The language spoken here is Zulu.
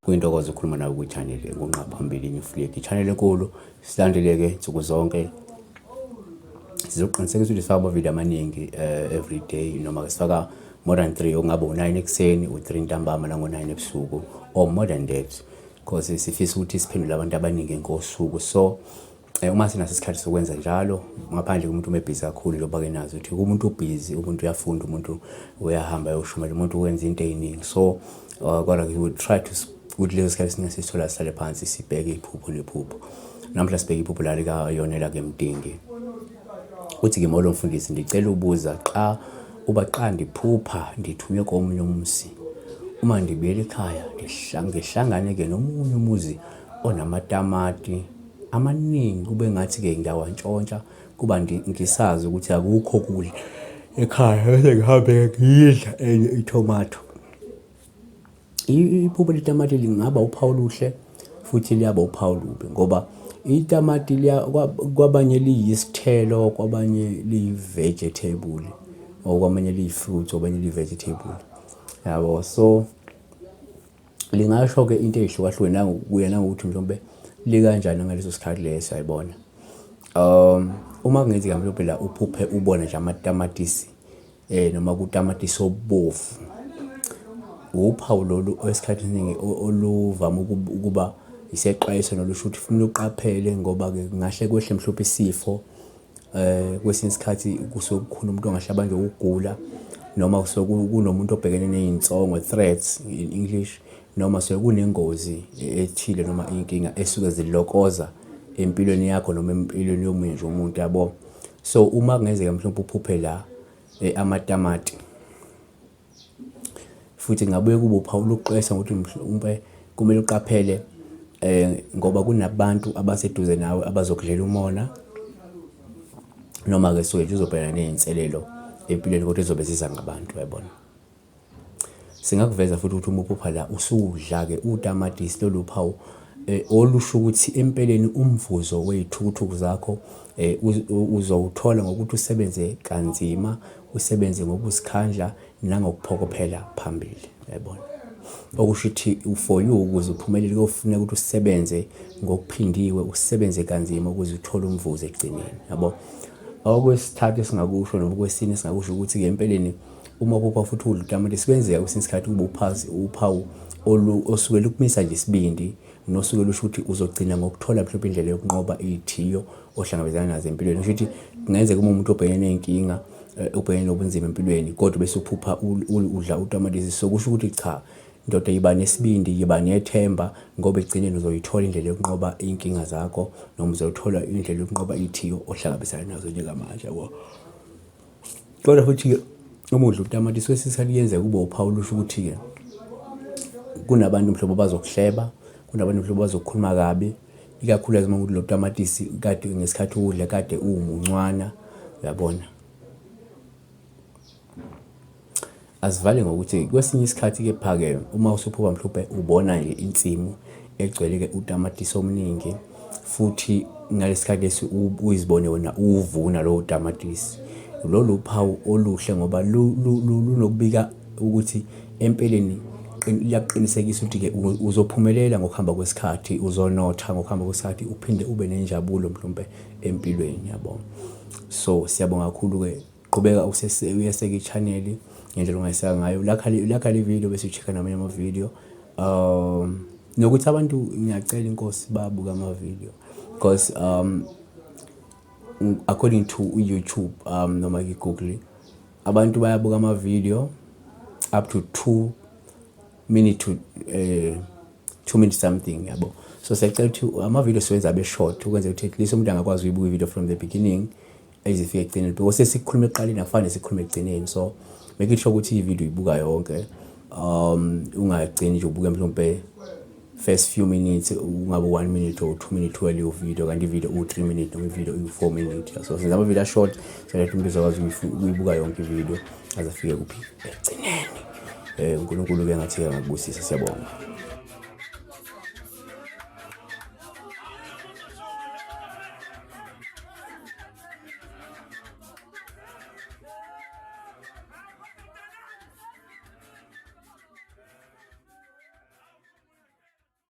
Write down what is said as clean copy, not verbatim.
Kuyintokozo ukukhuluma nawe kwi-channel engunqa phambili New Flick. I-channel enkulu silandeleke nsuku zonke. Sizoqinisekisa ukuthi sifaka amavidiyo amaningi every day noma sifaka more than 3, okungaba u-9 ekuseni, u-3 ntambama nango-9 ebusuku or more than that, because sifisa ukuthi siphendule abantu abaningi ngosuku. So uma sinaso isikhathi sokwenza njalo, ngaphandle komuntu uma ebhizi kakhulu, njengoba-ke nazi ukuthi umuntu ubhizi, umuntu uyafunda, umuntu uyahamba ayoshumayela, umuntu wenza into ey'ningi. So kodwa we will try to ukuthi leso sikhathi singasithola sihlale phansi sibheke iphupho nephupho. Namhla sibheke iphupho la likaYonela-ke Mdingi. Uthi-ke, molo mfundisi, ndicela ubuza xa uba xa ndiphupha ndithunywe komnye umzi, uma ndibuyela ekhaya ngihlangane-ke nomunye umuzi onamatamati amaningi, kube ngathi-ke ngiyawantshontsha kuba ngisazi ukuthi akukho kudla ekhaya, bese ngihambe ngiyidla enye itomato. Iphupho letamati lingaba uphawu oluhle futhi liyaba uphawu olubi, ngoba itamati kwabanye liyisithelo, kwabanye liyi-vegetable, or kwamanye liyi-fruit, kwabanye liyi-vegetable, yabo. So lingasho-ke into ey'hlukahlukene kuya nangokuthi mhlawumbe likanjani ngaleso sikhathi leso, ayibona. Uma kungenzeka mhlawumbe la uphuphe ubone nje amatamatisi noma kutamatisi obovu, uphawu lolu esikhathini esiningi oluvame ukuba isexwayiso nolusho ukuthi kufanele uqaphele, ngoba-ke kungahle kwehle mhlawumbe isifo. Kwesinye isikhathi kusuke kukhona umuntu ongahle abanjwe ukugula, noma kusuke kunomuntu obhekene ney'nsongo, threats in English, noma suke kunengozi ethile noma iy'nkinga esuke zilokoza empilweni yakho noma empilweni yomunye nje umuntu, yabo. So uma kungenzeka mhlawumbe uphuphe la amatamati, futhi kungabuye kube uphawu lokuxwayisa ngokuthi mhlawumbe kumele uqaphele ngoba kunabantu abaseduze nawe abazokudlela umona, noma-ke suke nje uzobhekana ney'nselelo empilweni kodwa ezobe ziza ngabantu, uyabona. Singakuveza futhi ukuthi uma uphupha la usudla-ke utamatisi, lolu phawu olusho ukuthi empeleni umvuzo wey'thukuthuku zakho uzowuthola ngokuthi usebenze kanzima, usebenze ngokuzikhandla nangokuphokophela phambili, uyabona. Okusho ukuthi for you ukuze uphumelele kuyofuneka ukuthi usebenze ngokuphindiwe, usebenze kanzima ukuze uthole umvuzo ekugcineni, yabo. Okwesithathu esingakusho noma okwesine esingakusho ukuthi-ke empeleni uma uphupha futhi udla utamatisi, kuyenzeka kwesinye isikhathi kube uphawu osuke lukumisa nje isibindi, nosuke lusho ukuthi uzogcina ngokuthola mhlawumbe indlela yokunqoba iy'thiyo ohlangabezana nazo empilweni. Kusho ukuthi kungenzeka uma umuntu obhekene ney'nkinga, ubhekene nobunzima empilweni, kodwa bese uphupha udla utamatisi, so kusho ukuthi cha ndoda, yiba nesibindi, yiba nethemba, ngoba ekugcineni uzoyithola indlela yokunqoba iy'nkinga zakho, noma uzoyithola indlela yokunqoba iy'thiyo ohlangabezana nazo njengamanje, yabo. Kodwa futhi-ke uma udla utamatisi kwesinye isikhathi kuyenzeka kube uphawu olusho ukuthi-ke kunabantu mhlobo bazokuhleba, kunabantu mhlobo bazokukhuluma kabi, ikakhulukazi uma kuthi lo tamatisi kade ngesikhathi uwudla kade uwumuncwana, uyabona. Asivale ngokuthi kwesinye isikhathi kepha-ke uma usuphupha mhlawumbe ubona nje insimu egcwele-ke utamatisi omningi, futhi ngalesi sikhathi lesi uyizibone wena uwuvuna lowo tamatisi. Lolu phawu oluhle ngoba lunokubika ukuthi empeleni liyakuqinisekisa ukuthi-ke uzophumelela ngokuhamba kwesikhathi, uzonotha ngokuhamba kwesikhathi, uphinde ube nenjabulo mhlawumbe empilweni, yabo. So siyabonga kakhulu-ke, qhubeka uyeseke i-channel ngendlela ongayiseka ngayo. Lakha le video bese ucheck-a namanye ama-video. Nokuthi abantu ngiyacela inkosi babuke ama-video, because according to YouTube noma i-Google, abantu bayabuka ama-video up to 2 minute to 2 minutes something, yabo. So siyacela ukuthi ama-video siwenza abe short ukwenzela ukuthi at least umuntu angakwazi ukuyibuka i-video from the beginning ezifika ekugcineni, because sesikhuluma ekuqaleni akufani nesikhuluma ekugcineni. So make sure ukuthi i-video uyibuka yonke, ungagcini nje ubuke mhlawumbe first few minutes, ungabe 1 minute or 2 minutes waleyo video, kanti i-video u-3 minute noma i-video u-4 minute. So senza ama-video short so that umuntu uzokwazi ukuyibuka yonke i-video aze afike kuphi ekugcineni. uNkulunkulu-ke ngathi angakubusisa. Siyabonga.